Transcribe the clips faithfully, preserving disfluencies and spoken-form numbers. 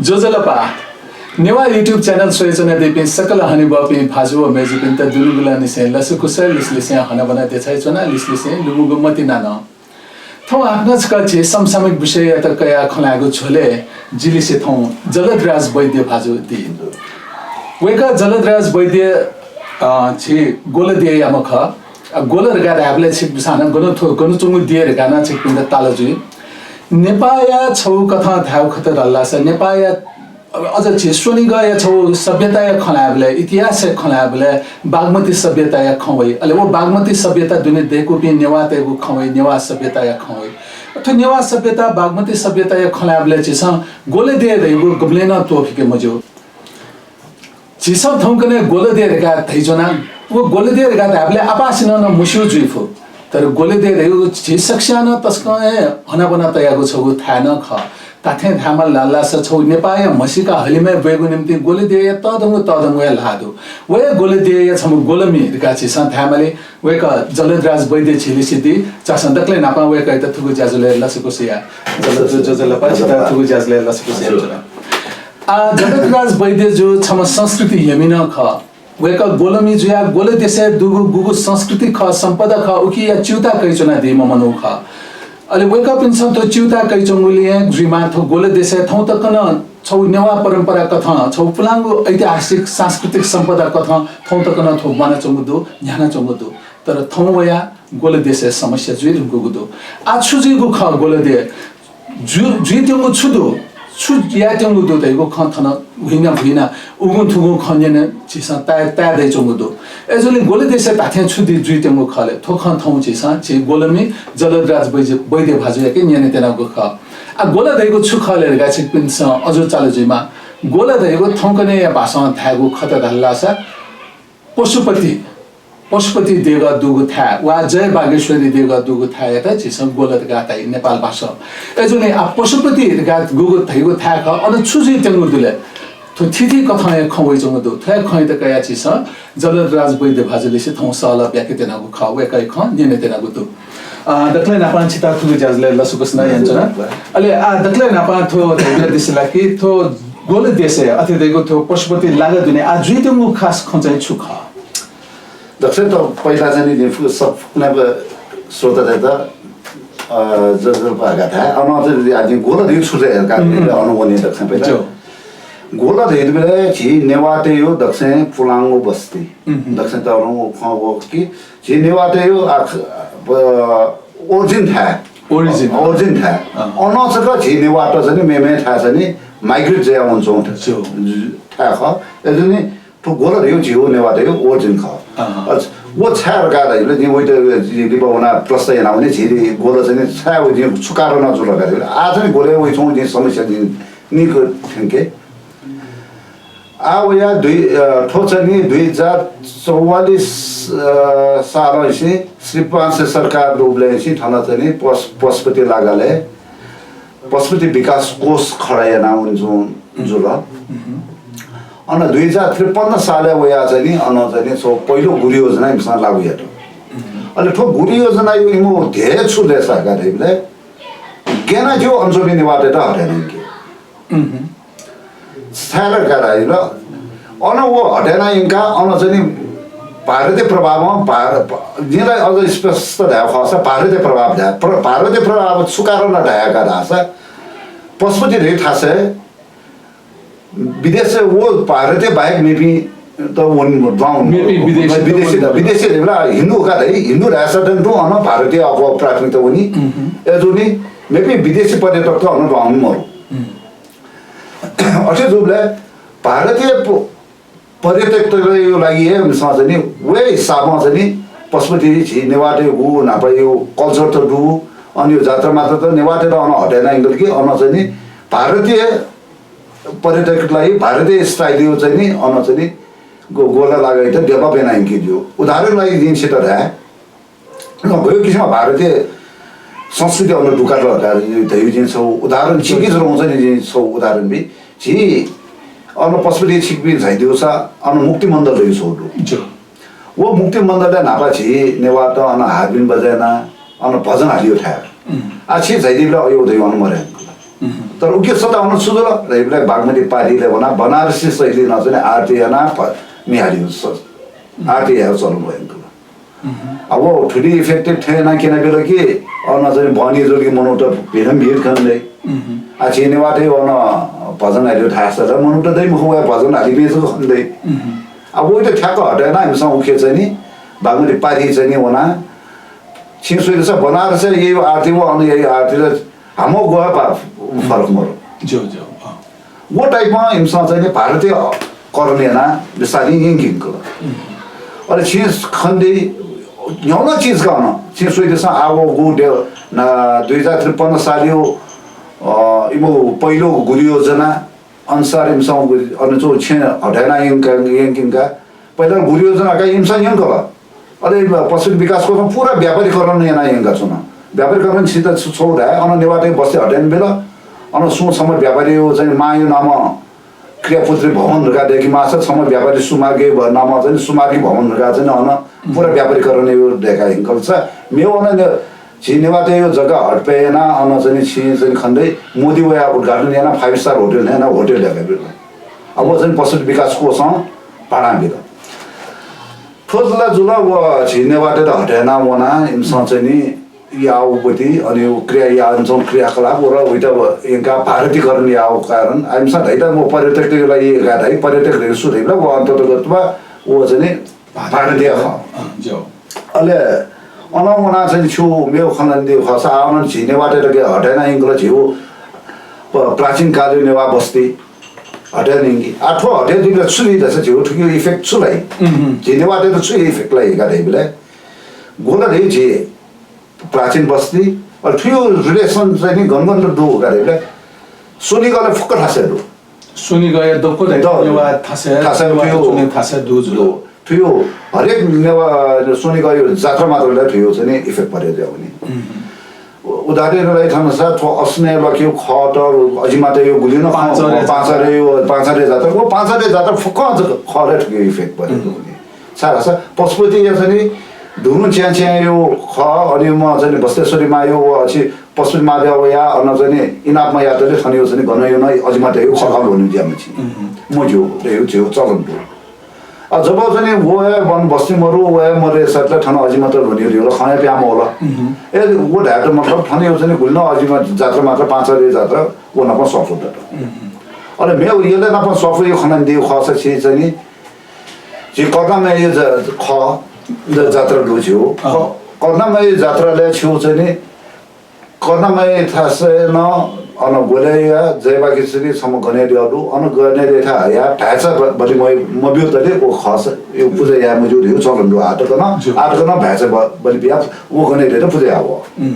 ज्वजलपा। Newah YouTube channel स्वयाच्वनादीपिं सकल हनेबहःपिं भाजु व मय्जुपिन्त दुनुगलंनिसें लसकुस, लिसलिसें हनाबना देछायाच्वना, लिसलिसें लुमंगु मतिना नं। थौं हाकनं छकः झी समसामयिक विषययात कयाः खँ ल्हायेगु झ्वलय् जिलिसे थौं जलधराज वैद्य भाजु दी। वय्कः जलधराज वैद्य, अ, झी ग्वल देय्‌याम्ह खः। अ, ग्वल धकाः धायेबलय् छिकपिन्सं हानं गन थ्व, गन च्वंगु देय् धकाः नं छिकपिन्त ताल जुइ। नेपाःया छगू कथं धायेगु खत धाःसा नेपाःया अझ झी स्वनिगःया छगू सभ्यताया खँ ल्हायेबलय्, इतिहासया खँ ल्हायेबलय् बागमती सभ्यताया खँ वइ। अले व बागमती सभ्यता दुने दय्‌कूपिं नेवाःतय्‌गु खँ वइ, नेवाः सभ्यताया खँ वइ। थ्व नेवाः सभ्यता, बागमती सभ्यताया खँ ल्हायेबलय् झीसं ग्वल देय् धइगु गुबलें नं त्वःफिके मज्यू। झीसं थौंकन्हय् ग्वल देय् धकाः धयाच्वना। व ग्वल देय् धकाः धायेबलय् आपासिनं नं मस्यू जुइ फु। तर ग्वल देय् धइगु झी सकसियां नं तसकं हे हनाबना तयागु छगू थाय् नं खः। धात्थें धायेमाल धाःसा छगू नेपाःया म्हसीका हलिमय् ब्वयेगु निंतिं ग्वल देय्‌या तःधंगु तःधंगु हे ल्हाः दु। व हे ग्वल देय्‌या छम्ह ग्वलमि धकाः झीसं धायेमाली। वय्कः जलधराज वैद्य झी लिसे दी। झासँ दकलय् न्हापां वय्कःयात थुगु ज्याझ्वलय् लसकुस या। जलधराज ज्वजलपा, छितः थुगु ज्याझ्वलय् लसकुस या। आ, जलधराज वैद्य जु छम्ह संस्कृति ह्यमि नं खः। वय्कः ग्वलमि जुयाः ग्वल देशय् दुगु गुगु संस्कृति खः, सम्पदा खः, उकिया च्यूताः कयाच्वनादीम्ह मनू खः। अले वय्कःपिन्सं थ्व च्यूताः कयाच्वंगुलिं जुइमाः थ्व ग्वल देशय् थौं तक नं छगू नेवाः परम्परा कथं, छगू पुलांगु ऐतिहासिक सांस्कृतिक सम्पदा कथं थौं तक नं थ्व म्वानाच्वंगु दु, न्ह्यानाच्वंगु दु। तर थौं वयाः ग्वल देशय् समस्या जुइधुंकूगु दु। आः छु जुइगु खः ग्वल देय्? जु-, जुइत्यंगु छु दु, छु यायेत्यंगु दु धइगु खँ थन हुइना भुइना उगुं थुगुं खँ न्यने झीसं ताये, ताये दयाच्वंगु दु। अय्जूगुलिं ग्वल देशय् धात्थें छु दि-, जुइत्यंगु खः ले, थ्व खँ थौं झीसं झी ग्वलमि जलधराज वैद्य, वैद्य भाजुयाके न्यनेत्यनागु खः। आ, ग्वल धइगु छु खः ले धकाः छिकपिन्सं अजू चाल जुइमाः। ग्वल धइगु थौंकन्हय्‌या भाषां धायेगु खत धाःसा पशुपति, पशुपति देगः दुगु थाय् वा जय बागेश्वरी देगः दुगु थाय्‌यात झीसं ग्वल धकाः धाइ नेपाल भाषां। अय्जूगुलिं आ पशुपति धकाः गुगु धइगु थाय् खः, अन छु जुइत्यंगु दु ले? थ्व थीथी कथंया खँ वइच्वंगु दु। थ्व हे खँयात कयाः झीसं जलधराज वैद्य भाजुलिसे थौं सहलह ब्याकेत्यनागु खः, वय्कःया खँ न्यनेत्यनागु दु। अ, दकलय् न्हापां छितः थुगु ज्याझ्वलय् लसकुस नं यानाच्वना। अले आ दकलय् न्हापां थ्व धयादिसेला कि थ्व ग्वल देशय् अथे धइगु थ्व पशुपति लागा दुने आ जुइत्यंगु खास खँ चाहिँ छु खः? दकलय् त पहिला चाहिँ नि जिं फु-, सब फुक्कं श्रोतातय्त, अ, ज्वजलपा धकाः धाये। अन चाहिँ आ जिं ग्वल धइगु छु चाहिँ धकाः अन वने दकलय् पहिला। ज्यू। ग्वल धइगु बेलय् झी नेवाःतय्‌गु दकलय् पुलांगु बस्ती। दकलय् तःधंगु खँ वः कि झी नेवाःतय्‌गु आ, ब-, origin थाय्। Origin। Origin थाय्। अँ। अन छकः झी नेवाःत चाहिँ नि मेमेगु थाय् चाहिँ नि migrate जुया वनाच्वंगु ज्यू। थाय् खः। अय्जूगुलिं थ्व ग्वल धइगु झीगु नेवाःतय्‌गु origin खः। अँ। अ, व छाय् धकाः धाइबलय् जिं वइत लिपा वनाः प्रश्न यानावने, झी ग्वल चाहिँ नि छाय् व जिं छु कारण जुल धकाः धाइबलय् आः चाहिँ नि ग्वलय् वइच्वंगु जिं समस्या जिं निकः थ्यंके। आः वया दुई, अ, थ्व चाहिँ नि दुई हजार चौवालिस, अ, सालंनिसें श्री पाँच सय सरकार दुबलय्‌निसें थन चाहिँ नि पश-, पशुपति लागालय् पशुपति विकास कोष खडा याना वने जुल। अन दुई हजार त्रिपन्न सालय् वया चाहिँ नि अन चाहिँ नि छगू पहिलो गुरु योजना इमिसं लागू यात। अले थ्व गुरु योजनाया इमिगु ध्येय छु ले धकाः धाइबलय् गेना ज्यू अन च्वंपिं नेवाःतय्‌त हटे याना यंके। छाय् धकाः धाइबलय् अन व हटे याना यंकाः अन चाहिँ नि भारतीय प्रभावं भार-, जिं ला अझ स्पष्ट धायेगु खःसा भारतीय प्रभाव धाये। प्र-, भारतीय प्रभाव छु कारणं धायेका धाःसा पशुपति धइगु थासय् विदेशय् व भारतीय बाहेक मेपिं त वने दुहां वने मरु। मेपिं विदेशी त विदेशी वने त मरु। विदेशी धइबलय् हिन्दू का धाइ, हिन्दू धाःसा त तुं अन भारतीय अब प्राथमिकता वनी। अय्जूगुलिं मेपिं विदेशी पर्यटकत अन दुहां वने मरु। अथे जूबलय् भारतीय प-, पर्यटकतय्‌गु लागि हे इमिसं चाहिँ नि व हिसाबं चाहिँ नि पशुपति झी नेवाःतय्‌गु न्हापाया culture त दु, अन यो जात्रा मात्रा त नेवाःतय्‌त अन हटे याना यंकल कि अन चाहिँ नि भारतीय पर्यटकतय्‌गु लागि भारतीय style या चाहिँ नि अन चाहिँ नि ग्व-, ग्वला लागायात develop याना यंके ज्यू। उदाहरणया लागि जिं छितः धाये, अ, गयो किसिमं भारतीय संस्कृति अन दुकात धइगु जिं छगू उदाहरण छिकपिन्सं चाहिँ नि जिं छगू उदाहरण बी। झी अन पशुपति छिकपिं झाइदिउसा अन मुक्तिमण्डल धइगु छगू दु। ज्यू। व मुक्तिमण्डलया न्हापा झी नेवाःत अन हार्मोनियम बजायना अन भजन हालियो थाय्। आ छि झाइदिबलय् अयो धइगु अन मरु। तर उकी सत्ता हुन छु जुल? रैबले बागमती पारीले वना बनारसी शैली न चाहिँ आरती याना प-, मिहाली स-, आरती याना चलन वयंकल। अब वो थुली effective थें ना किना बिल कि अन चाहिँ बनी जुल कि मनूत भिडम भिड खन दे। आ छिने वाटे अन भजन हालियो थासा मनूत दे मुख वया भजन हाली बेच खन दे। अब वो त ठ्याक हटे ना इमसा उखे चाहिँ नि बागमती पारी चाहिँ नि वना छिं सोइदसा बनारस यही आरती वो अन यही आरती ल हामो ग्वाः पा फरक मरो। जो, जो, अँ। वो type मा इमसा चाहिँ नि भारतीय करण याना बिस्तारै यंकिंकल। अले छिं खन दे न्याउन चिज का अन। छिं सोइदसा आ वो गु दे ना दुई हजार त्रिपन्न सालियो, अ, इमो पहिलो गुरु योजना अनुसार इमसा गु-, अन चो छें हटायना यंका, यंकिंका। पहिला गुरु योजना का इमसा यंकल। अले पशुपति विकास कोषं पूरा व्यापारीकरण याना यंका छुन। व्यापारीकरण छित छु-, छौ धाये, अन नेवाः बस्ती हटेन बेल, अन सुं छम्ह व्यापारी यो चाहिँ मायो नाम क्रियापुत्री भवन धुका देखि माछा छम्ह व्यापारी सुमार्गी भ-, नाम चाहिँ सुमार्गी भवन धुका चाहिँ अन पूरा व्यापारीकरण यो देखा यंकल छ। मेव अन ने-, झी नेवाः यो जग्गा हटपे याना अन चाहिँ छि चाहिँ खन दे मोदी वया उद्घाटन याना five star hotel याना hotel देखा बेल। अब चाहिँ पशुपति विकास कोषं भाडा बिल। थ्व जुल जुल व झी नेवाः त हटेना वना इमसं चाहिँ नि या उपति अनि व क्रिया या इमसं क्रियाकलाप व र उइत व यंका भारतीकरण या व कारण आ इमसं धैता म पर्यटक त ला ये गा धै पर्यटक रेसु धैला व अन्तर्गत व व चाहिँ नि भारतीय ख। अँ, जो। अले अन वना चाहिँ छु मेव खन दे खसा आ अन झी नेवाः त के हटेना यंकल झिउ प-, प्राचीन कालीन नेवाः बस्ती हटेन यंकी। आ थ्व हटे दिल छु दे दसा झिउ थुकी effect छु लाई। झी नेवाः त छु effect लाई का धै बिले। गोला धै झी प्राचीन बस्ती, अले थुयो relation चाहिँ नि गनगन दु का धै बिले। सोनीगले फुक्क थासे दु। सोनीगया दक्व धै दु। नेवाः थासे, थासे नेवाः थुयो। सोनी थासे दु जुल। दु। थुयो हरेक नेवाः सोनीगयो जात्रा मात्र ला थुयो चाहिँ नि effect परे जावनी। उदाहरण लाई थाना सा थ्व असने लक्यो खतर अजिमाते यो गुलिन पाँचरे पाँचरे यो पाँचरे जात्रा, वो पाँचरे जात्रा फुक्क खरे थुयो effect परे जावनी। सारा सा पशुपति या चाहिँ नि धुनु च्यां च्यां यो ख अनि म चाहिँ नि बस्तेश्वरी मायो व अछि पशुपति महादेव या अन चाहिँ नि इनाप म यातले थने यो चाहिँ नि गन यो न अजिमाते यो ख ख लोनु ज्या मछि। म जो रे यो जो चलन दु। आ जब चाहिँ नि वो हे बन बस्ती मरु वो हे मरे सतले थन अजिमाते लोनु यो खया प्या मोला। ए वो धायत मतलब थने यो चाहिँ नि गुलिन अजिमा जात्रा मात्र पाँचरे जात्रा वो नाप सफु दत। अले मे उयले नाप सफु यो खनन दे खस छि चाहिँ नि झी कर्णामय ज-, ख, ज-, जात्रा दु झिउ। अँ। क-, कर्णामय जात्राले छिउ चाहिँ नि, कर्णामय थासे न, अन गोले या, जयबागेश्वरी छम्ह गनेद्यः दु, अन गनेद्यः था या, भाय्चा ब-, बलि मय-, मब्यू तले ओ खस, यो पूजा या मजू धिउ चलन दु आतक न, ज्यू। आतक न भाय्चा ब-, बलि बिया, ओ गनेद्यः त पूजा या हो। उम्।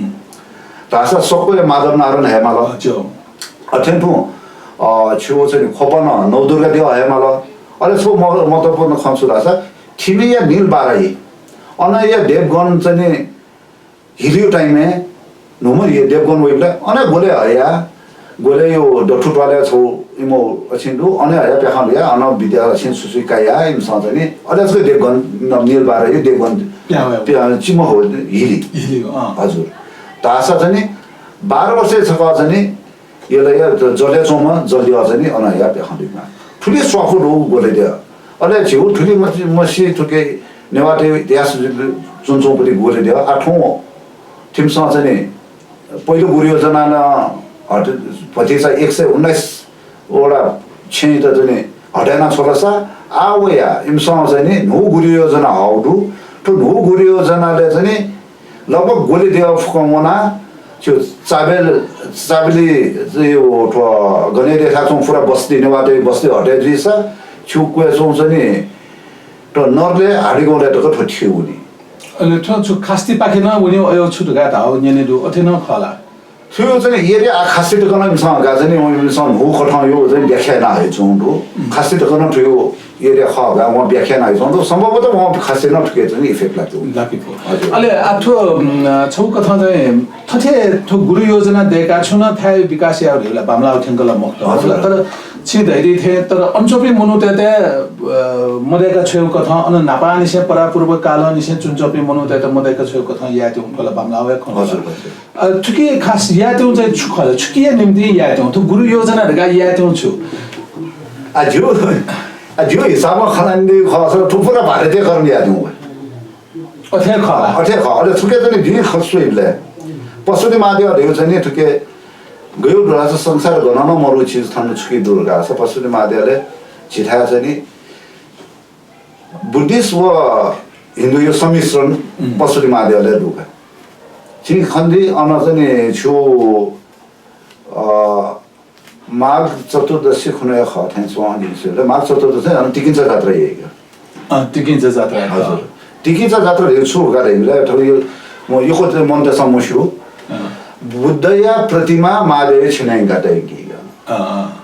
धासा सक्वया माधव नारायण हयमाल। अँ, ज्यू। अथें तुं, अ, छिउ चाहिँ नि खोपन नवदुर्गा द्यः हयमाल। अले छो म-, महत्त्वपूर्ण खँ छु धासा, थिमिया नील बाराही। अन या देवगण चाहिँ नि हिलियो time ए, नुमर ये देवगण वइबला, अन गोले हया, गोले यो दथु त्वाले छौ इमो अछिन दु, अन हया प्याखं या, अन विद्या अछिन सुसुइ काया, इमसं चाहिँ नि, अले छो देवगण, न-, नील बाराही देवगण, प्या, प्या, चिम हो, हिली। हिली, अँ। हजुर। धासा चाहिँ नि, बाह्र वर्ष छका चाहिँ नि, यला या ज-, जले चोमा, जले अझ नि अन या प्याखं दुइमा। थुलि स्वाफु दु गोले द्यः। अले झिउ थुलि मसि, मसि थुके नेवाः त इतिहास जुन चोपति गोले द्यः। आ थौं थिमसं चाहिँ नि पहिलो गुरु योजना न हट भतिचा एक सय उन्नाइस वडा छेँ त चाहिँ नि हटेना छोलसा आ वया इमसं चाहिँ नि न्हू गुरु योजना हौ दु। थ्व न्हू गुरु योजनाले चाहिँ नि लगभग गोले द्यः फुकं वना, छु चाबेल, चाबेली, यो थ्व गनेद्यः थाय् च्वं फुरा बस्ती, नेवाः त बस्ती हटे जुइसा, छु क्वय् च्वं चाहिँ नि, थ्व नरले हाडीगौले तक थ्व थिउ नि। अले थ्व छु खास्तीपाखे नं वने अयो छु धकाः धाव न्यने दु, अथे नं खः ला? थ्व चाहिँ नि area आ खास्ती तक नं इमसं गा चाहिँ नि, इमसं न्हू कथं यो चाहिँ व्याख्या याना हये च्वं दु। खास्ती तक नं थ्व area खः गा वं व्याख्या याना हये च्वं दु। सम्भवतः वं खास्ती नं थुके चाहिँ नि effect लाके दु। लाके दु। हजुर। अले आ थ्व, उम्, छौ कथं चाहिँ थथे थ्व गुरु योजना दय्का छु नं थाय् विकास याव धिला बामलाव थ्यंकल मखुत। हजुर। तर छिं धयादी थें, तर अन च्वंपिं मनूतय्त, अ, मदय्का छ्वयेगु कथं, अन न्हापांनिसें परापूर्व कालंनिसें च्वनाच्वंपिं मनूतय्त मदय्का छ्वयेगु कथं यायेत्यंगु खँ ला बांमलाः वया खँ ला। हजुर, हजुर। अ, थुकी खास यायेत्यंगु चाहिँ छु खः ला? छुकिया निम्तिं यायेत्यंगु? थ्व गुरु योजना धकाः यायेत्यंगु छु? आ, जिगु, आ, जिगु हिसाबं खनादीगु खःसा थ्व पूरा भारतीयकरण यायेत्यंगु। अथे खः ला? अथे खः। अले थुके चाहिँ नि जिं खँ स्वइबलय् पशुपति महाद्यः धइगु चाहिँ नि थुके गयु दुरास संसार गनं नं मरु चिज थन छुकी दु धकाः पशुपति महाद्यःले झीथाय् चाहिँ नि बुद्धिस्ट व हिन्दूया सम्मिश्रण पशुपति महाद्यःले दु का। छिं खनादी अन चाहिँ नि छु, अ, माघ चतुर्दशी खुन्हुया खः थें च्वं जिं स्वयेबलय्। माघ चतुर्दशी अन तिकिंचा जात्रा याइ का। अँ, तिकिंचा जात्रा। हजुर। तिकिंचा जात्रा धइगु छु का धइबलय् थ्व यो, म यक्व मनूतय्सं मस्यू। अँ। बुद्धया प्रतिमा महाद्यःया छ्यनय् यंकाः तय्की का। अँ,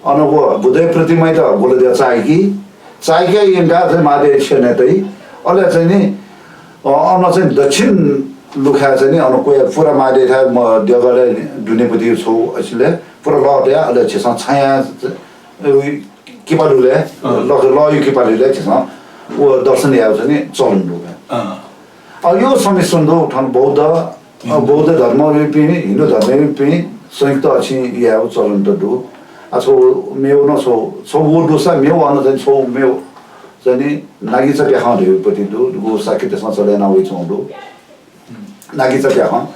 अँ। अन व बुद्धया प्रतिमायात ग्वलद्यः चाय्की, चाय्काः यंकाः चाहिँ महाद्यःया छ्यनय् तइ। अले चाहिँ नि, अ, अन चाहिँ दक्षिण लुखाय् चाहिँ नि अन क्वय् पूरा महाद्यःथाय् म देगलय् दुनेपति छगू असिलय् पूरा लः तयाः अले झीसं छाँया, अ, किपालुलय्, अँ। लः, लःया किपालुलय् झीसं व दर्शन यायेगु चाहिँ नि चलन दु का। अँ। अ, यो सम्मिश्रण दु, थन बौद्ध, अ, बौद्ध धर्मयापिं, हिन्दू धर्मयापिं संयुक्त अछिं यायेगु चलन त दु। आ, छगू मेगु नं छगू, छगू व दुसा मेगु अन चाहिँ छगू मेगु चाहिँ नि नागिचा प्याखं धइगु पति दु, गु शाक्यतय्सं चले याना वइच्वंगु दु। नागिचा प्याखं,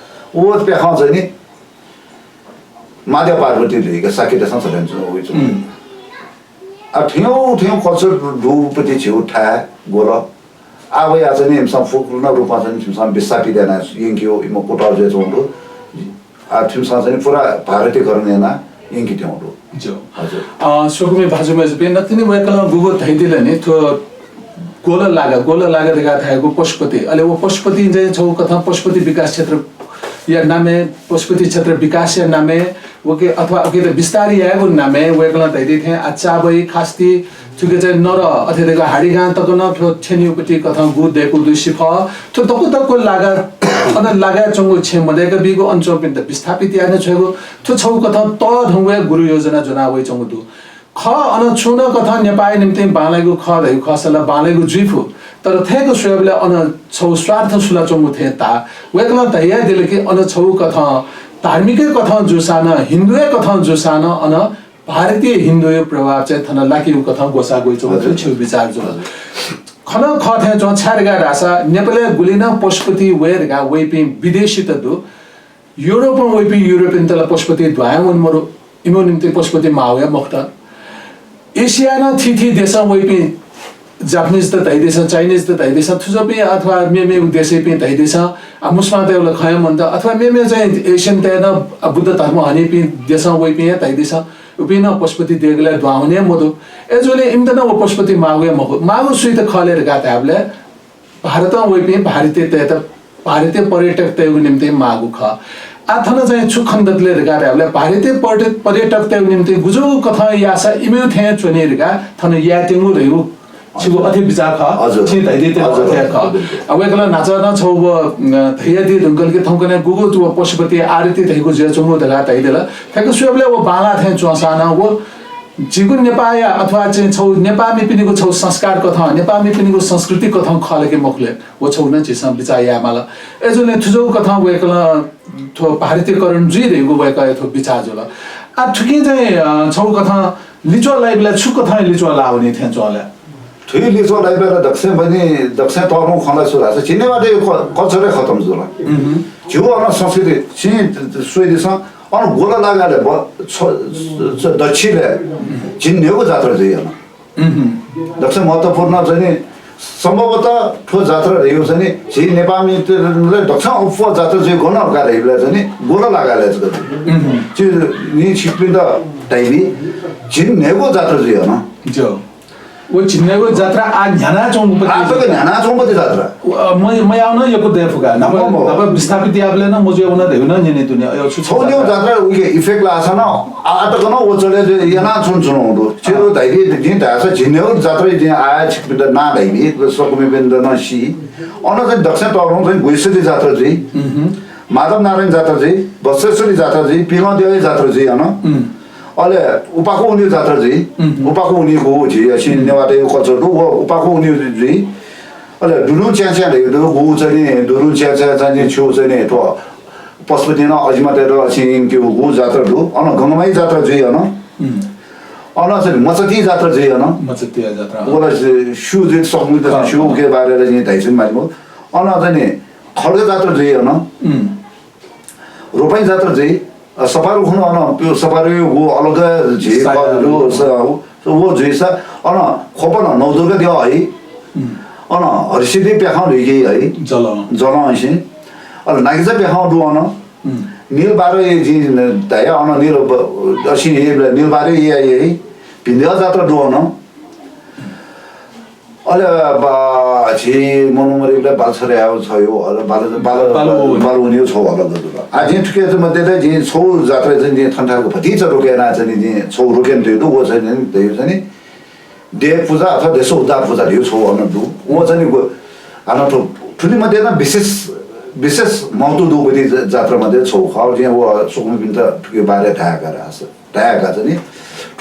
व प्याखं चाहिँ नि महाद्यः पार्वती धइगु शाक्यतय्सं चले याना वइच्वंगु दु। आ, थ्यंगु थ्यंगु culture दुगु पति झीगु थाय् ग्वल। आ, वया चाहिँ नि इमिसं फुक्क नं रूपं चाहिँ नि इमिसं विस्थापित याना यंकेगु इमिगु कुतः जुयाच्वंगु दु। आ, थुमिसं चाहिँ नि पूरा भारतीयकरण याना यंकेत्यंगु दु। ज्यू। हजुर। अ, स्वकुमि भाजु मय्जुपिं, नकतिनि वय्कलं गुगु धयादिल नि, थ्व ग्वल लागा, ग्वल लागा धकाः धायेगु पशुपति। अले व पशुपति चाहिँ छगू कथं पशुपति विकास क्षेत्र या नामय्, पशुपति क्षेत्र विकासया नामय्, वके अथवा उकियात विस्तार यायेगु नामय् वय्कलं धयादी थें आ, चाबही, खास्ति, थुके चाहिँ नरः, अथे धकाः हाडीगां तक नं थ्व छ्यनीगु पति कथं गु दय्कूगु दु सिफः। थ्व दक्व दक्व लागा, अन लागाय् च्वंगु छेँ मदय्का बीगु, अन च्वंपिन्त विस्थापित याना छ्वयेगु, थ्व छगू कथं तःधंगु हे गुरु योजना ज्वना वइच्वंगु दु। खः, अन छुं नं कथं नेपाःया निंतिं बांलाइगु खः धइगु खःसा ला बांलाइगु जुइफु। तर थय्क स्वयेबलय् अन छगू स्वार्थ सुलाच्वंगु थें ताः। वय्कलं धयादिल कि अन छगू कथं धार्मिकया कथं जूसां नं, हिन्दूया कथं जूसां नं अन भारतीय हिन्दूया प्रभाव चाहिँ थन लाकीगु कथं ग्वसाः ग्वइच्वंगु दु। हजुर। छिगु बिचाः जुल। खँ नं खः थें च्वं, छाय् धकाः धाःसा नेपालय् गुलि नं पशुपति वये धकाः वइपिं विदेशीत दु। युरोपं वइपिं युरोपियनत ला पशुपति दुहां वने मरु, इमिगु निंतिं पशुपति माःगु हे मखुत। एसियाय् नं थीथी देशं वइपिं Japanese त धइदिसँ, Chinese त धइदिसँ, थुजोपिं अथवा मेमेगु देशय्‌पिं धइदिसँ, आ, मुस्मांतय्‌गु ला खँ हे मन्त, अथवा मेमे चाहिँ Asian तय् नं, आ, बुद्ध धर्म हनीपिं देशं वइपिं हे धइदिसँ, उपिं नं पशुपति देगलय् दुहां वने हे मदु। अय्‌जूगुलिं इमित नं व पशुपति माःगु हे मखु। माःगु सुइत खः ले धकाः धायेबलय् भारतं वइपिं भारतीयतय्‌त, भारतीय पर्यटकतय्‌गु निंतिं माःगु खः। आः थन चाहिँ छु खने दत ले धकाः धायेबलय् भारतीय पर्यट-, पर्यटकतय्‌गु निंतिं गुजूगु कथं याःसा इमिगु थें च्वनी धकाः थन यायेत्यंगु धइगु छिगु अथे बिचाः खः। हजुर। छिं धयादी थें हजुर, अथे खः। हजुर। आ, वय्‌कलं न्हाचः नं छगू व, अ, धयादी धुंकल कि थौंकन्हय् गुगु व पशुपति आरती धइगु जुयाच्वंगु धकाः धयादिल। थय्‌क स्वयेबलय् व बांलाः थें च्वंसां नं व झीगु नेपाःया अथवा चाहिँ छगू नेपाःमिपिनिगु छगू संस्कार कथं, नेपाःमिपिनिगु संस्कृति कथं खः ले कि मखु ले, व छगू नं झीसं बिचाः यायेमाल। अय्‌जूगुलिं थुजोगु कथं वय्‌कलं थ्व भारतीयकरण जुइ धइगु वय्‌कःया थ्व बिचाः जुल। आ, थुकिं चाहिँ, अ, छगू कथं लिच्वः लाइबलय् छु कथं लिच्वः लाः वनी थें च्वं ले? थुइ लिच्वः लाइबलय् ला दक्वसिबें, दक्वसिबें तःधंगु खँ ला छु धाःसा झी नेवाःतय् क-, culture हे खतम जुल। उहुँ। झीगु अन संस्कृति छिं स्वइदिसँ, अन ग्वल लागालय् ब-, छ-, छ-, दच्छिलय् झिंन्हय्‌गू जात्रा जुइ अन। उहुँ। दक्वसिबें महत्त्वपूर्ण चाहिँ नि, सम्भवतः थ्व जात्रा धइगु चाहिँ नि, झी नेपाःमितय्‌त दक्वसिबें अप्वः जात्रा जुइ गन धकाः धाइबलय् चाहिँ नि, ग्वल लागालय् जक जुइ। उहुँ। झी नि छिकपिन्त धाइबि, झिंन्हय्‌गू जात्रा जुइ अन। ज्यू। व झिंन्हय्‌गू जात्रा आः न्ह्यानाच्वंगु पति आः तक न्ह्यानाच्वंगु पति जात्रा। अ, म, मयाः नं यक्व दये फु का। न्हापा, मम। न्हापा विस्थापित याःबलय् नं मजुयावन धइगु नं न्यने दुने। अय् छु छगू जात्रा। जात्रा उके effect लाःसा नं, आः तक नं व चले यानाच्वनाच्वंगु दु। छिगु धाइबि, जिं धाःसा झिंन्हय्‌गू जात्रा जिं आः छिकपिन्त नां धाइबि, स्वकुमिपिन्त नं सी। अन चाहिँ दक्वसिबें तःधंगु चाहिँ गुह्येश्वरी जात्रा जुइ। उहुँ। माधव नारायण जात्रा जुइ, बज्रेश्वरी जात्रा जुइ, पिगं द्यःया जात्रा जुइ अन। उम्। अले उपाकु उन्यु जात्रा जुइ। उपाकु उन्यु गु झी असिं नेवाःतय् culture दु, व उपाकु उन्यु जुइ। अले दुरुं च्यां च्यां धइगु दु, गु चाहिँ नि दुरुं च्यां च्यां चाहिँ नि छु चाहिँ नि थ्व पशुपतिनाथ अजिमातय्त असिं इनके गु जात्रा दु। अन गंगमाई जात्रा जुइ अन। अन चाहिँ नि मचती जात्रा जुइ अन। मचती जात्रा। वला सु जुइ सकमित सु के बारे ला जिं धाइसु मारिमु। अन चाहिँ नि खड्ग जात्रा जुइ अन। रोपाइँ जात्रा जुइ, अ, सपारु खुन्हु अन, प्यु सपारुया गु अलग झी साया। स-, व जुइसा, अन ख्वपन नवदुर्गा द्यः है। अन हरिसिद्धि प्याखं धुइके है। जलं। जलं है। अन नागिचा प्याखं दु अन। नीलबारे जिं धया अन नील ब-, असिं हे नीलबारे या है। भिंद्यः जात्रा दु अन। अले बा-, झी मनूमरिबलय् बालछरे आयो छ यो, अले बाल-, बाल-, बालुवनी। बालुवनी यो छौ अलग जुल। आ, जिं थुके चाहिँ मध्ये त जिं छौ जात्रा चाहिँ जिं थन्थारको भतिचा रोके याना चाहिँ जिं छौ रोके दु, व चाहिँ नि दयु चाहिँ नि देव पूजा अथवा देश उद्धार पूजा दयु छौ अन दु। व चाहिँ नि गु-, अन थु-, थुलि मध्ये न विशेष, विशेष महत्व दु बदी ज-, जात्रा मध्ये छौ खः। जिं व सुकुमपिन्त थुके बारे धायेका रास। धायेका चाहिँ नि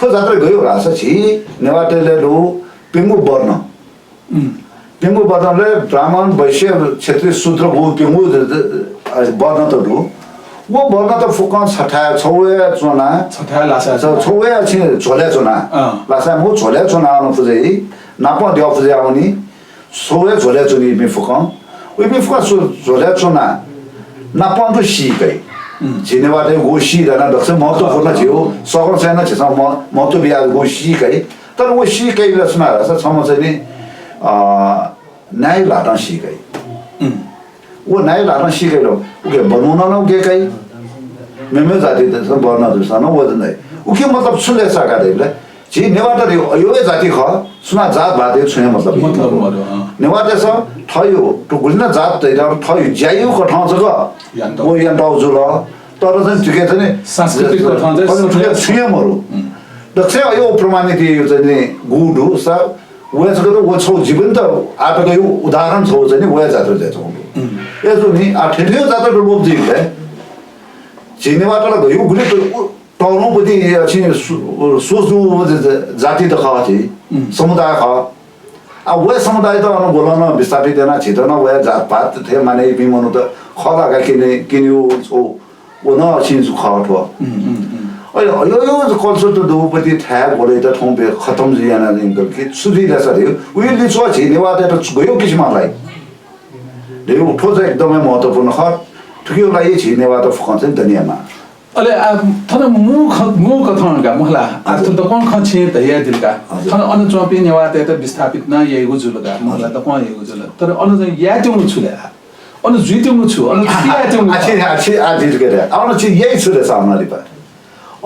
थ्व जात्रा गयो रास झी नेवाःतय् दु प्यंगू वर्ण। प्यंगू वर्णले ब्राह्मण, वैश्य, क्षत्रिय, शूद्र गु प्यंगू ज-, ज-, अ, वर्ण त दु। व वर्ण त फुक्कं छथाय् छौया च्वना। छथाय् लासा छ-, च्वना। छौया छि झोलय् च्वना। अँ। लासा मु झोलय् च्वना अन पुजै, नापं द्यः पुजै आवनी। छौया झोलय् च्वनी इपिं फुक्कं। इपिं फुक्कं सु-, झोलय् च्वना। नापं दु सी कइ। झी नेवाःतय् गु सी धना दक्ष महत्वपूर्ण झिउ। सकल चाहिँ न झिसं म-, महत्व बिया गु सी कइ। तर व सी कइ बेला सुना धाःसा छम्ह चाहिँ नि, अ, नायु ल्हातं सी कइ। व नायु ल्हातं सी कइ लो, उके वर्ण नं उके कइ। मेमेउ जाति त वर्ण दुसा नं व जन है। उके मतलब छु ले साका दइ बेला, झी नेवाःत यो, यो जाति खः, सुना जात भात यो छुया मतलब। मतलब मरु, अँ। नेवाःतय्सं थयु, तो गुलिना जात तइ, थयु ज्यायु कथं जक यान्त। व यान्त जुल। तर चाहिँ झुके चाहिँ नि सांस्कृतिक कथं चाहिँ अझ झुके छुया मरु। दक्ष अयो प्रमाणित यो चाहिँ नि गु दु, स-, व जक त व छौ जीवन्त आटक यो उदाहरण छौ चाहिँ नि व जात्रा चाहिँ छौ। ए जो नि आ थेथेउ जात्रा त लोप जी है। झी नेवाःत ला गयो गुलि त उ-, तौरौं बदी अछि सु-, सोच दु ज-, ज-, जाति त खः अछि, समुदाय खः। आ व समुदाय त अन गोलन विस्थापित याना झित न व जात पात थे माने इपिं मनू त खः लागा किने, किन्यु छौ। व न अछि जु खः थ्व। अयो, अयो, यो culture त दुपति थाय् गोलै त थौं बे खतम जु याना निंकल कि छु जु लसा रे। उइ लिचो झी नेवाःत त गयो किसिम लाइ। दे उ थ्व चाहिँ एकदमै महत्वपूर्ण खः। थुकियो लागि झी नेवाःत फुक्कं चाहिँ दनियामा। अले आ, थन मू ख-, मू कथं का महला। आ, हजुर। थन दक्वं खँ छेँ धया दिल का। हजुर। थन अन च्वंपिं नेवाःतय्त विस्थापित न याइगु जुल का। महला हजुर। दक्वं याइगु जुल। तर अन चाहिँ यायेत्यंगु छु ले आ? अन जुइत्यंगु छु? अन छु यायेत्यंगु आ, छु? आ, छि, आ, छि, आ, दिल के रे? आ, अन छि याइ छु ले सामना लिपा?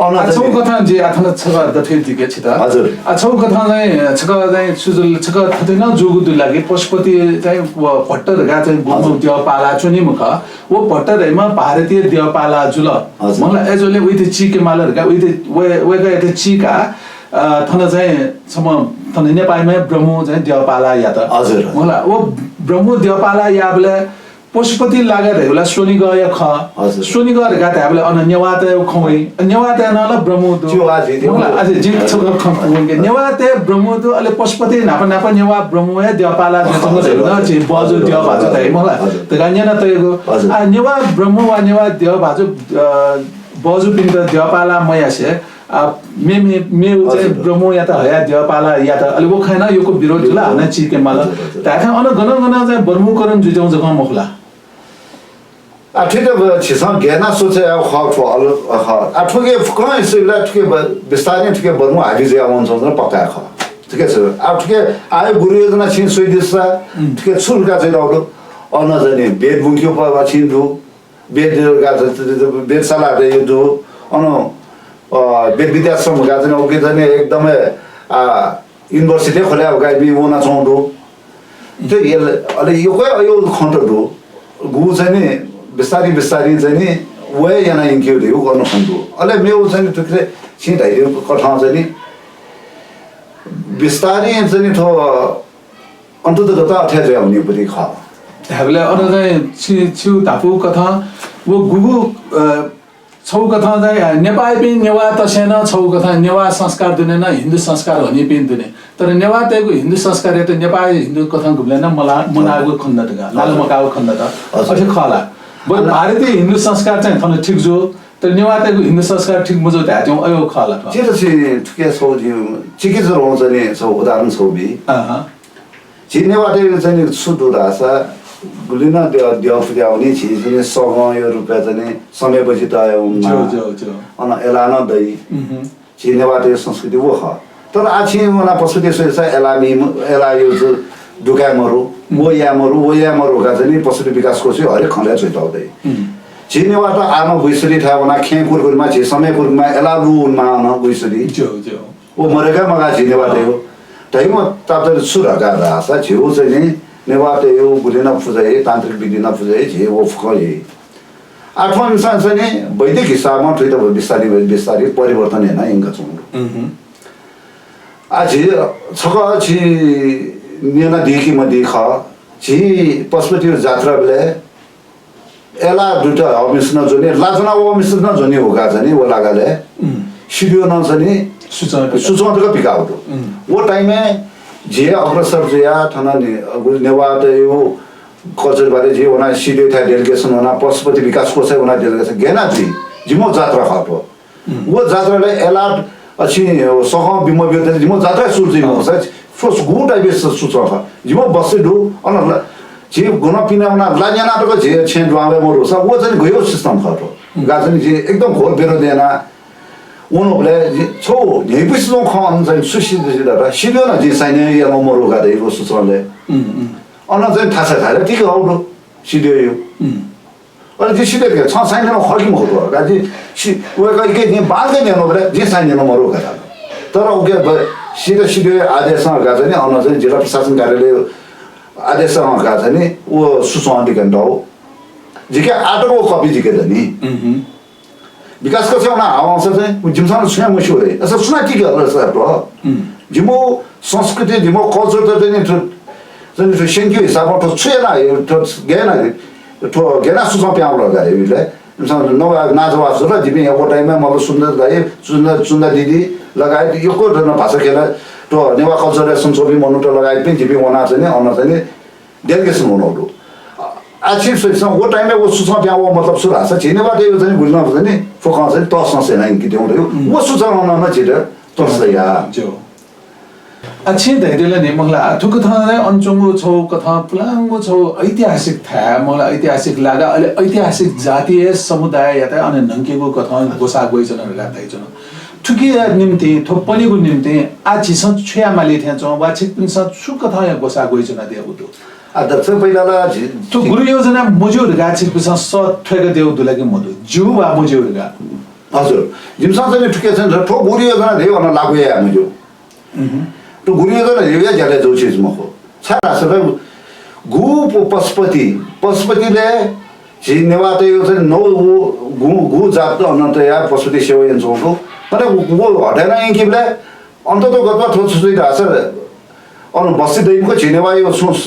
अन आ, चाहिँ छौ कथं जे आ थन छक दथे दिके छित। हजुर। आ, छौ कथं चाहिँ छक चाहिँ सुजुल छक थथे न जुगु दु लागि पशुपति चाहिँ व भट्ट धका चाहिँ गुगु हजुर। द्यःपाला च्वनी मखु। व भट्ट धइम्ह भारतीय द्यःपाला जुल। हजुर। महला एजोले उइते चीके माल धका उइते वे, वेगय् चीका, अ, थन चाहिँ छम्ह थन नेपालमा ब्रह्मु चाहिँ द्यःपाला यात। हजुर। महला व ब्रह्मु द्यःपाला याबले पशुपति लागा धइबला स्वनिगःया खः। हजुर। स्वनिगः धका धायबले अन नेवाःतय् खँ वइ। नेवाःतय् नं ला ब्रह्मु दु। ज्यू, आ, ज्यू, ज्यू। महला, आ, ज्यू, ज्यू, हजुर। छगू खँ वंके। नेवाःतय् ब्रह्मु दु, अले पशुपति न्हापा न्हापा नेवाः ब्रह्मु हे द्यःपाला जुइत्यंगु हजुर, धइगु नं हजुर। झी बजु हजुर, द्यः हजुर, भाजु हजुर, धाइ, महला। हजुर। धका न्यना तयेगु। हजुर। आ, नेवाः ब्रह्मु वा नेवाः द्यः भाजु, अ, बजुपिन्त द्यःपाला मयासे, आ, मे, मे, मेउ चाहिँ हजुर। ब्रह्मुयात हया द्यःपाला यात। अले व खँय् नं यक्व विरोध जुल, हजुर। हानं चीके माल। हजुर, हजुर। धायेथें अन गन गन चाहिँ ब्रह्मुकरण जुइत्यंगु जक मखु ला? आ, थुइत ब-, छिसं गय् याना सोचे याउ खः, थ्व अल-, अ, खः। आ, थुके फुक्कं सिबला थुके ब-, बिस्तारं थुके ब्रह्मु हाबी जुया वंच्वंगु पक्का खः। थुके छ। आ, थुके आयो गुरु योजना छिं स्वइदिसा, हम्म। थुके छु धका चाहिँ दु, अन चाहिँ नि वेद बुंक्यु प-, प-, छिं दु। वेद का-, वेदशाला त यो दु, अन, अ, वेद विद्याश्रम का चाहिँ उके चाहिँ एकदमै, आ, university खोले अब का बी वना छौं दु। त यल-, अले यो कोइ अयो खँ त दु। गु चाहिँ नि बिस्तारी बिस्तारी चाहिँ नि वे याना इन्क्यु दे, उ गर्नु खँ दु। अले मेउ चाहिँ नि थुके छिं धाइदिउ कथं चाहिँ नि बिस्तारी चाहिँ नि थ्व अन्ततगत अथे जुया हुने पति खः। धायेबलय् अन चाहिँ छि-, छिउ धापू कथं व गुगु, अ, छगू कथं चाहिँ, अ, नेपाःपिं नेवाःतय्सं नं छगू कथं नेवाः संस्कार दुने नं हिन्दू संस्कार हनीपिं दुने। तर नेवाःतय्गु हिन्दू संस्कारयात नेपाः हिन्दू कथं गुबलें नं मला-, मनाःगु खनेदत का, नाला मकाःगु खनेदत। हजुर। अथे खः ला? बरु भारतीय हिन्दू संस्कार चाहिँ थन ठीक जू, तर नेवाःतय्गु हिन्दू संस्कार ठीक मजू धायेत्यंगु अय् खः ला थ्व? जिं त छि थुके छगू जिं चिकित्सक चाहिँ नि छगू उदाहरण छगू बी। अँ। झी नेवाःतय्गु चाहिँ नि छु दु धाःसा, गुलि नं द्यः, द्यः पुज्याः वनी, झी चाहिँ नि सगंया रूपय् चाहिँ नि समय बजि तयाः वंगु ज्यू, माः। ज्यू, ज्यू। अन एला नं दइ। उहुँ। झी नेवाःतय्गु संस्कृति व खः। तर आः छिं वनाः पशुपति स्वयेसा एला मि-, एलाया दुकाये मरु, व याये मरु, व याये मरु धकाः चाहिँ नि पशुपति विकास कोषया हरेक खँलय् च्वयातःगु दइ। उहुँ। झी नेवाःत आः नं गुइसुली थाय् वनाः खेँ कुर्कुरिमा, झी समय कुर्कुरिमा एला लुँ वनेमाः अन गुइसुली। ज्यू, ज्यू। व मरु का मगाः झी नेवाःतय्गु। धइगु मतलब छु धकाः धाःसा झीगु चाहिँ नि नेवाःतय्गु गुलि नं पुजा याइ, तान्त्रिक विधि नं पुजा याइ, झी व फुक्कं याइ। आः थ्व इमिसं चाहिँ नि वैदिक हिसाबं थुइत बिस्तारै बिस्तारै परिवर्तन याना यंकाच्वंगु। उहुँ। आः झी छकः छि न्यनादी कि मदी खः, झी पशुपतिया जात्राबलय् एला दुत हःम्हेसित नं ज्वनी, ला ज्वना वःम्हेसित नं ज्वनी धकाः चाहिँ नि व लागालय् उम्। सिद्यःया नं चाहिँ नि सुचं तक। सुचं तक पिकाःगु दु। उम्। व time-य् झी अग्रसर जुयाः थन नि-, अ, नेवाःतय्गु culture बारे झी वनाः सिद्यःयाथाय् delegation वनाः पशुपति विकास कोषय् वनाः delegation गय् याना जुइ, जिमिगु जात्रा खः थ्व। उम्। व जात्रालय् एला अ, छि सगं बी मब्यू धइगु जिमिगु जात्रा सुरु जुइ मखु। अँ। सा, फुस गु type-या सु-, सुचं खः। जिमिगु बस्ती दु, अन ला, झी गनं पिने वनाः ला न्यना तक झी छेँ दुहां वये मरु। सा, व चाहिँ गय् system खः थ्व। उम्। का चाहिँ नि झी एकदम घोर विरोध याना वंबलय् झी छगू न्ह्यइपुसे च्वंगु खँ अन चाहिँ छु सिद्यः जुइ धाःसा, सिद्यः नं जिं sign याना मरु का धइगु सुचंलय्। उम्, उम्। अन चाहिँ थासय् थासय् तिक हःगु दु सिद्यःया। उम्। अले जिं सिद्यःयात धाये, छं sign यानागु खः कि मखु थ्व? का जिं सि-, वय्कःयाके जिं बांलाक न्यनाबलय् जिं sign याना मरु का धाल। तर उके ब-, सिद्यः, सिद्यःया आदेशं का चाहिँ नि, अन चाहिँ जिल्ला प्रशासन कार्यालय आदेशं का चाहिँ नि, व सुचं लिकयातःगु। जिके आः तक व copy जिके दनि। उहुँ। विकास कोषय् वनाः हाः वंसा चाहिँ, व जिमिसं नं छुं हे मस्यू रे। अय्सा सुनां तिके हल सा थ्व? उम्। जिमिगु संस्कृति, जिमिगु culture त चाहिँ नि थ्व, चाहिँ नि थ्व स्यंकेगु हिसाबं थ्व छु याना, थ्व गय् याना, थ्व गय् याना सुचं पिहां वल का हे इलय्। इमिसं नवाः नाजवास जुल, जिपिं व time-य् मल्ल सुन्दर दाइ, सुन्दर, सुन्दर दिदी लगायत यक्व जन भाषा ख्यलय् थ्व नेवाः culture-य् सनाच्वंपिं मनूत लगायतपिं जिपिं वनाः चाहिँ नि अन चाहिँ नि delegation वनागु दु। आ, आः छिं स्वयादिसँ, व time-य् व सुचं पिहां वःगु मतलब छु धाःसा, झी नेवाःतय्गु चाहिँ नि गुलि नं चाहिँ नि फुक्कं चाहिँ नि तःसंस याना यंकेत्यंगु दु। उम्। व सुचं नं, नं झीत तःसंस याः। ज्यू। आः छिं धयादिल नि, मखु ला, थुकथं चाहिँ अन च्वंगु छगू कथं पुलांगु छगू ऐतिहासिक थाय्, मखु ला, ऐतिहासिक लागा, अले ऐतिहासिक जातीय समुदाययात अन न्हंकेगु कथं ग्वसाः ग्वयाच्वन धकाः धयाच्वन। थुकिया निंतिं, थ्व पनेगु निंतिं आः झीसं छु यायेमाली थें च्वं, वा छिकपिन्सं छु कथंया ग्वसाः ग्वयाच्वनादियागु दु? आ, दक्व पहिला ला झी-, थ्व गुरु योजना मज्यू धकाः छिकपिन्सं सः थ्वय्कादियागु दु ला कि मदु? ज्यू वा मज्यू धकाः? हजुर, जिमिसं चाहिँ नि थुके चाहिँ थ्व गुरु योजना धइगु अन लागू याये मज्यू। उहुँ। थ्व गुरु योजना धइगु या ज्यालय् जूगु चिज मखु। छाय्धाःसा गु प-, पशुपति, पशुपतिलय् झी नेवाःतय्गु चाहिँ नौ गु, गु, गु जात अन तयाः पशुपति सेवा यानाच्वंगु दु। अले गु, गु हटाय् याना यंकीबलय् अन्ततोगतमा थ्व छु जुइ धाःसा, अन बस्ती दइमखु, झी नेवाःया छुं स-,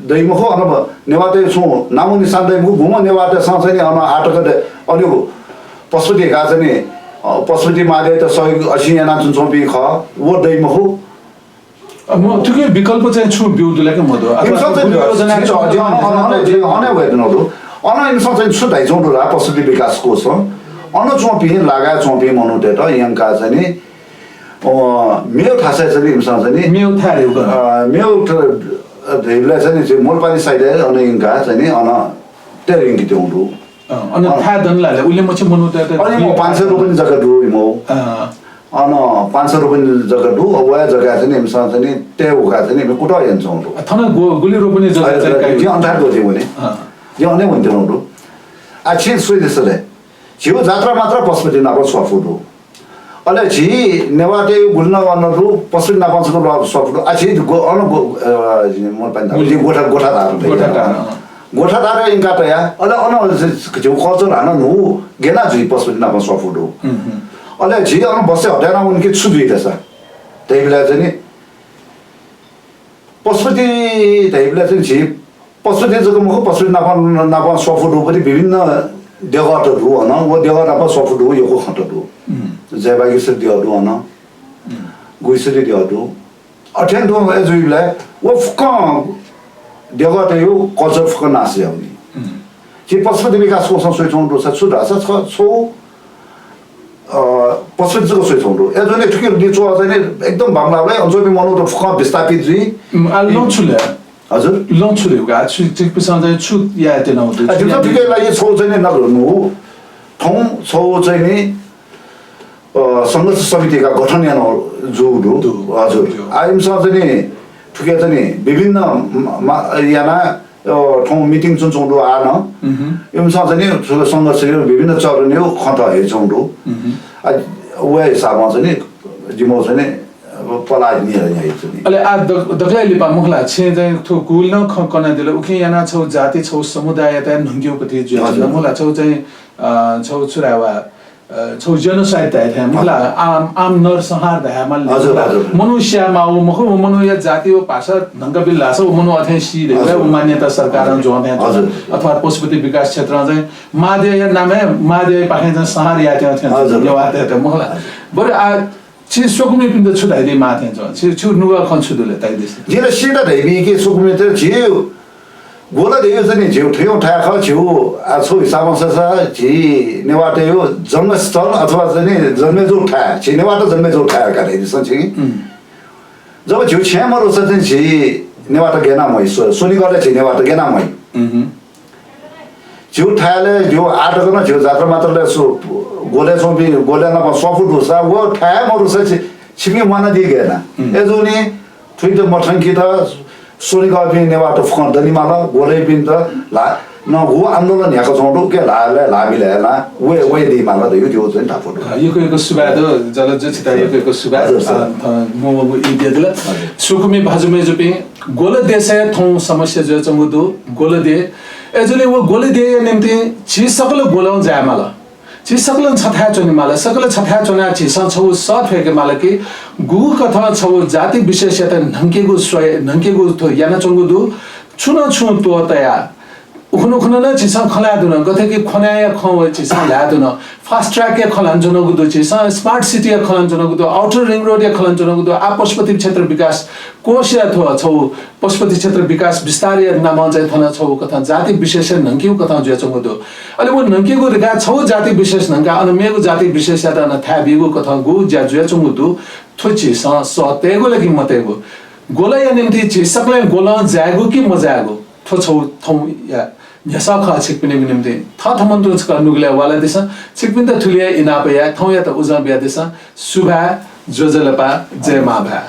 दइमखु, अन ब-, नेवाःतय् छुं नामो निशान दइमखु, गुम्ह नेवाःतय्सं चाहिँ नि अन आः तक द-, अन पशुपति का चाहिँ नि, अ, पशुपति महाद्यःयात सहयोग अझ यानाच्वंपिं खः, व दइमखु। अ, म थुकिया विकल्प चाहिँ छुं ब्यूगु दु ला कि मदु? अथवा इमिसं चाहिँ गुरु योजना झी, छु झी, अन, अन, अन, झी, अन हे वयेधुन दु। अन इमिसं चाहिँ छु धयाच्वंगु दु ला, पशुपति विकास कोषं। अन च्वंपिं, लागाय् च्वंपिं मनूतय्त यंकाः चाहिँ नि अ, मेव थासय् चाहिँ नि इमिसं चाहिँ नि मेव थाय् धइगु का। अ, मेव थ-, अ, धइबलय् चाहिँ नि झी मोलपानी side-य् अन यंकाः चाहिँ नि अन तये यंकेत्यंगु दु। अ, अन अ। थाय् दनि ला ले, उलिमछि मनूतय्त अन इमिगु पाँच सय रोपनि जग्गा दु इमिगु। अ। अन पाँच सय रोपनि जग्गा दु, अ, वया जग्गाय् चाहिँ नि इमिसं चाहिँ नि तये उकाः चाहिँ नि इमिगु कुतः यानाच्वंगु दु। अ, थन गु-, गुलि रोपनि जग्गा अ, चाहिँ अ, काइ? जिं अन थाय् धयागु दु नि। अ। जिं अन हे वनेत्यनागु दु। आ, छिं स्वयादिसँ ले। झीगु जात्रा मात्र पशुपति नाप स्वापू दु। अले झी नेवाःतय् गुलि नं अन दु, पशुपति नाप छकः स्वापू दु। आ, झी गो-, अन गो-, अ, मोलपानी धाःगु, उम्। झी गोठा, गोठाधार। गोठाधार, अँ। गोठाधार यंका तया, अले अन झी, झीगु culture हानं न्हू गय् याना झी पशुपति नाप स्वापू दु। उम्, उम्। अले झी अन बस्ती हटाय् याना वंकी छु जुइ धाःसा, धइबलय् चाहिँ नि पशुपति धइबलय् चाहिँ झी पशुपति जक मखु, पशुपति नाप, नाप स्वापू दुपति विभिन्न देगःत दु अन, व देगः नाप सफू दु, यक्व खँत दु। जयबागेश्वरी देगः दु अन, गुइसरी देगः दु। अथें तुं अय् जुइबलय् व फुक्कं देगःतय् culture फुक्कं नाश जुयावनी। झी पशुपति विकास कोषं स्वयाच्वंगु दुसा छु धाःसा छ-, छौ, अ, पशुपति जक स्वयाच्वंगु दु। अय् जुनि थुकी लिच्वः चाहिँ नि एकदम बांमलाःबलय् अन च्वंपिं मनूत फुक्कं विस्थापित जुइ। उम्, आ, लँ छु ले? हजुर? लँ छु ले का? छु, छिकपिन्सं चाहिँ छु याये त्यनागु दु? आ, जिमिसं थुकिया लागि छौ चाहिँ नि नक नु। थौं छौ चाहिँ नि अ, संघर्ष समिति का गठन याना जूगु दु। दु। हजुर। दु। आ, इमिसं चाहिँ नि थुके चाहिँ नि विभिन्न म-, म-, याना, अ, थौं meeting च्वनाच्वंगु दु आ न। इमिसं चाहिँ नि थुके संघर्ष यो विभिन्न चरणयो खँत हयाच्वंगु दु। आ, वया हिसाबं चाहिँ नि जिमो चाहिँ नि पलाः नि याइच्वनी। अले आ दक-, दकलय् लिपा मखुला, छेँ चाहिँ थ्व गुलि नं खँ कनादिल, उकिं याना छौ जाति, छौ समुदाययात न्हंकेगु पति जुया हजुर। मखुला, छौ चाहिँ, अ, छौ छु धाये वा, अ, छौ genocide धाये थें, मखुला, हजुर। आम, आम नरसंहार धाये माल, हजुर, मखुला। हजुर। मनू स्याये माःगु मखु, व मनूया जाति व भाषा न्हंकाबिल धाःसा व मनू अथें सी धाये, हजुर। व मान्यता सरकारं हजुर। ज्वं थें हजुर। अथवा पशुपति विकास क्षेत्रं चाहिँ महाद्यःया नामय् महाद्यःया पाखें चाहिँ संहार याये थें हजुर। नेवाःतय्त मखुला। हजुर। बरु आ, छि स्वकुमिपिन्त छु धाइदी माः थें च्वं? छि, छु नुगः खँ छु दु ले धाइदिसँ। जिं ला सिधा धाइबी कि स्वकुमित झी ग्वल धइगु चाहिँ नि झीगु थुगु थाय् खः, झीगु, आ, छौ हिसाबं ससा झी नेवाःतय्गु जन्मस्थल अथवा चाहिँ नि जन्मे जूगु थाय्, झी नेवाःत जन्मे जूगु थाय् का धाइदिसँ छि। जब झीगु छेँ मरुसा चाहिँ झी नेवाःत गय् याना मइ, स्व-, स्वनिगलय् झी नेवाःत गय् याना मइ। झीगु थाय्‌लय् झीगु आः तक नं झीगु जात्रामात्रालय् सु-, ग्वलय् च्वंपिं, ग्वलय् नाप सफू दुसा, व थाय् मरुसा छि-, छिपिं म्वानादी गय् याना। अय्‌जूगुलिं थुइत मथंकेत स्वनिगःपिं नेवाःत फुक्कं दने माल, ग्वलय्‌पिन्त ला-, नं हु आन्दोलन न्ह्याकाच्वंगु दु, उके ल्हाः, ल्हाः मिले याना, वये, वये दी माल धइगु जिगु चाहिँ धापू दु। अ, यक्व यक्व सुभाय् दु, जलजु छितः यक्व यक्व सुभाय्। हजुर, सर। अ, थन मू मू ई दियादिल। हजुर। स्वकुमि भाजु मय्‌जुपिं, ग्वल देशय् थौं समस्या जुयाच्वंगु दु, ग्वल देय्। अय्‌जूगुलिं व ग्वल देय्‌या निंतिं झी सकल ग्वलं जाये माल। झी सकलं छथाय् च्वने माल। सकल छथाय् च्वनाः झीसं छगू सः थ्वयेके माल कि गुगु कथं छगू जाति विशेषयात न्हंकेगु स्वये, न्हंकेगु थ्व यानाच्वंगु दु। छुं न छुं त्वःताया उखुन्हु उखुन्हु नं झीसं खँ ल्हाये धुन, गथे कि खोनाया खँ व झीसं ल्हाये धुन, fast track या खँ ल्हानाच्वनागु दु, झीसं smart city या खँ ल्हानाच्वनागु दु, outer ring road या खँ ल्हानाच्वनागु दु, आ पशुपति क्षेत्र विकास कोषया थ्व छगू पशुपति क्षेत्र विकास विस्तारया नामं चाहिँ थन छगू कथं जाति विशेष न्हंकेगु कथं जुयाच्वंगु दु। अले व न्हंकेगु रिका छगू जाति विशेष न्हंकाः अन मेगु जाति विशेषयात अन थाय् बीगु कथं गु ज्या जुयाच्वंगु दु, थ्व झीसं सः तयेगु ला कि मतयेगु? ग्वलया निंतिं झी सकलें ग्वलं जायेगु कि मजायेगु? थ्व छगू थौंया न्ह्यसः खः छिकपिनिगु निंतिं। थःथम्हं तुं छकः नुगलय् वालादिसँ। छिकपिन्त थुलि हे इनाप याये, थौंयात उजं बियादिसँ। सुभाय्, ज्वजलपा, जय मांभाय्।